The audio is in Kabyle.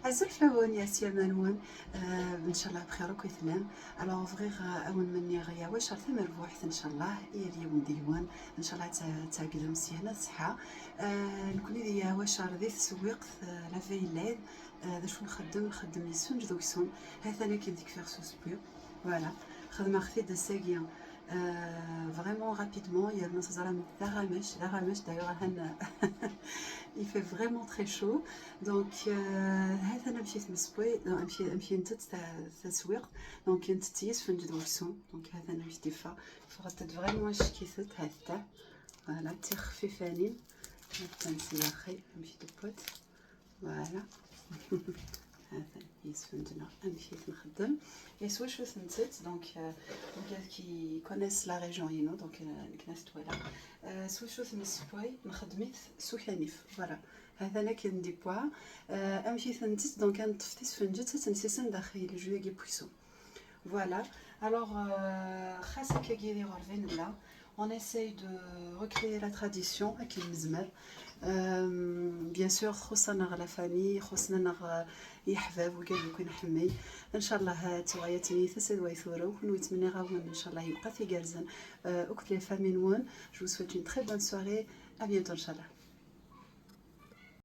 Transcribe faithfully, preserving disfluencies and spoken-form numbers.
Azul fell-awen, ya siyama-nwen. Euh, nchallah bxir akk i tellam. Alors, bɣiɣ, euh, ad wen-menniɣ ya wacar tamerbuḥt, nchallah, i yal yiwen deg-wen. Nchallah ad tɛ-, ad tɛegdem s yehna d ṣṣeḥḥa. Euh, nekkni di ya wacar di teswiqt, euh, la veille lɛid, euh, d acu nxeddem? Nxeddem yesfenǧ d uksum. Ha-t-an akken tekfiɣ s usewwi. Voilà. Xedmeɣ-t-id ass-agi, euh, vraiment rapidement, yerna teẓram d aɣamac, d aɣamac, d'ailleurs, ahan, il fait vraiment très chaud. Donc, euh, ha-t-an amek i t-nessewway, amek i, amek i ntett ta-, taswiqt. Donc, ntett yesfenǧ d uksum. Donc, ha-t-an amek i d-yeffeɣ. Ffɣet-d vraiment acek-itent, ha-t-a. Voilà, d tixfifanin. Ha-t-an si daxel, amek i d-tewweḍ. Voilà. Ha-t-an yesfenǧ-nneɣ amek i t-nxeddem. Et s wacu i t-ntett, donc, euh, donc, il y a qui connaissent la région inu, donc, euh, nekk n At Dwala. Euh, s wacu i t-nessewway? Nxeddem-it s ukanif. Voilà. Ha-t-an akken d-yewwa. Euh, amek i t-ntett? Donc, ad neṭṭef tisfenǧet, ad tt-nsissen daxel le jus-agi n uksum. Voilà. Alors, euh, xas akkagi d iɣerban nella, on essaye de recréer la tradition akken nezmer. Euh, bien sûr, txuṣṣ-aneɣ la famille, xuṣṣen-aneɣ, euh, yeḥbab, wigad akk i nḥemmel. Nchallah, euh, tuɣa-yat-ini tasa d way tura, kunwi ttmenniɣ-awen, nchallah, yewqat igerrzen, euh, akked la famille-nwen. Je vous souhaite une très bonne soirée. À bientôt, nchallah.